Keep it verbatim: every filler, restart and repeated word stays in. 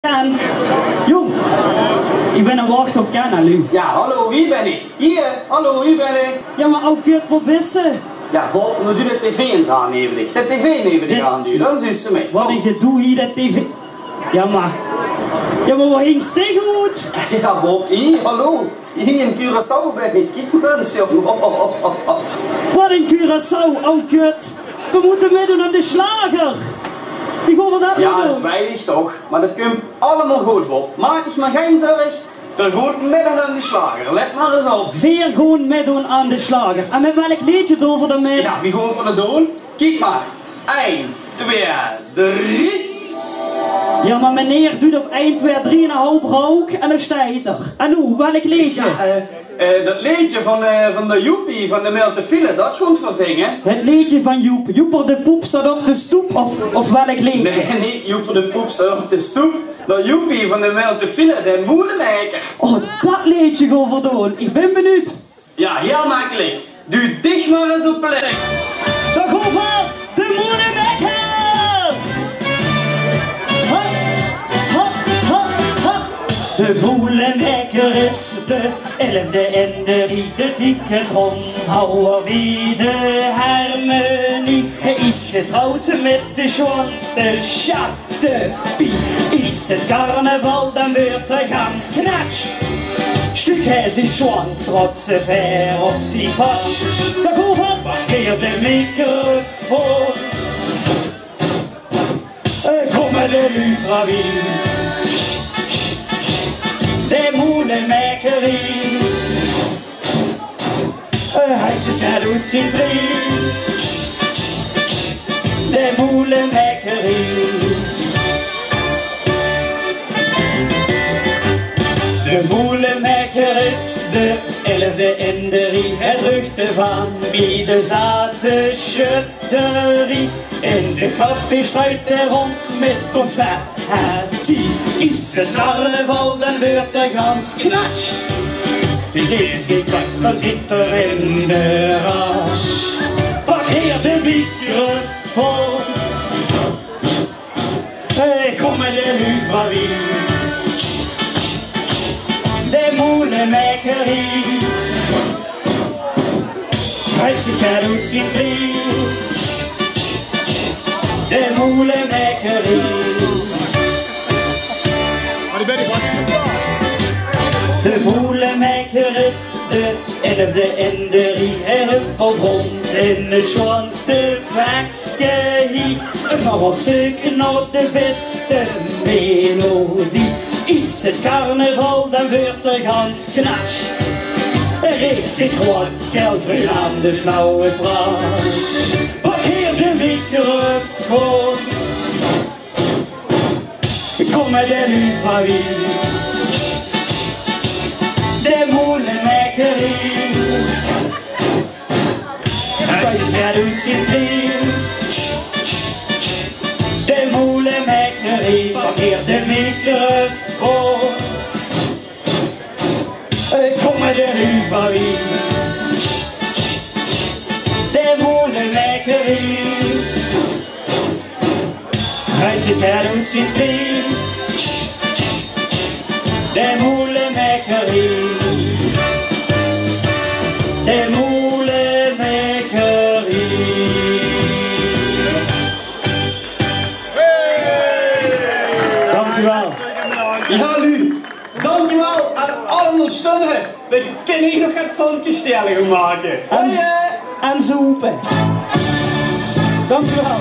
Ken. Jóng, ich bön aan 't wachte op Ken, hè, Lu. Ja, hallo, hie bön ich. Hie, hallo, hie bön ich. Ja, mer o kut, wo bis se? Ja, Bob, noe doot de tv ins aan neve dich. De tv neve dich aan, du. Dan zuus se mich. Wat ein gedoe hie, de tv. Ja, mer, ja, mer wo hings dich oet? Ja, Bob, hie, hallo. Hie in Curaçao bön ich. Kiek mer ins, jóng. Wat in Curaçao, o kut. Veer mótte mitdoon aan de sjlager. Ich gaon veur dat... Ja, dat weit ich toch. Mer dat kump allemaol good, Bob. Maak dich mer gein zörg. Veer gaon mitdoon aan de sjlager. Let mer ins op. Veer gaon mitdoon aan de sjlager. En mit welk leedje doon veer dan mit? Ja, veer gaon veur de doon. Kiek mer. Ein, twieë, drie. Ja, mer meneer doot op ein, twieë, drie en ein haop rouk en dan steit 'r. En noe, welk leedje? Ja, eh, eh, dat leedje van, eh, van de Joepie, van de Meltefiele, dat gaon veer zinge. Het leedje van Joep. Joeper de Poep zat op de stoep, of, of welk leedje? Nae, neet Joeper de Poep zat op de stoep. Dat Joepie van de Meltefiele, de moelemekker. O, dat leedje gaon veer doon. Ich bön benuujd. Ja, hieël mekkelik. Duuj dich mer ins op plek. Dan gaon veer, de moelemekker! Ha, ha, ha, ha. De moelemekker is de elfde in de rie, de dikke tromhouwer wie de hermenie. Hae is getrouwd mit de sjoonste sjattepie. Is 't carnaval, dan weurt 'r gans knatsch. Sjtuk hae zien sjoon trotse veer op zien pots. Dan gaon veer, pak hie de microfoon. Eh, kómme de luuj veur wied. De moelemekker hie. Eh, hae zit net oet zien drie. De moelemekker hie. De moelemekker is de elfde in de rie. Hae drögtj de vaan bie de zate sjötterie. In de café sjtruit 'r rónd mit confetti. Is 't carnaval, dan weurt 'r gans knatsch. Veer geven zien tekst, dan zit 'r in de ras. Pak hie de microfoon. Hae kump mit de luuj veur wied. De moelemekker hie. Hae zit net oet zien drie. De moelemekker hie. De moelemekker is de elfde in de rie. Hae huppelt rónd in 't sjoonste pekske hie. Ummer op zeuk nao de bèste melodie. Is 't carnaval, dan weurt 'r gans knatsch. Hae reet ziech groat gael-greun aan de sjnauwe pratsj. Pak hie de microfoon. Kómme de luuj veur wied. De moelemekker hie. Hae zit net oet zien drie. De moelemekker hie. Pak hie de microfoon. Kómme de luuj veur wied. De moelemekker hie. Hae zit net oet zien drie. De moelemekker hie. De moelemekker hie. Dank uch waal. Ja, luuj. Dank uch waal aan allemaol sjtömme. Veer kinne hie nog get zónkersjtele gaon make. En, en zoepe. Dank uch waal.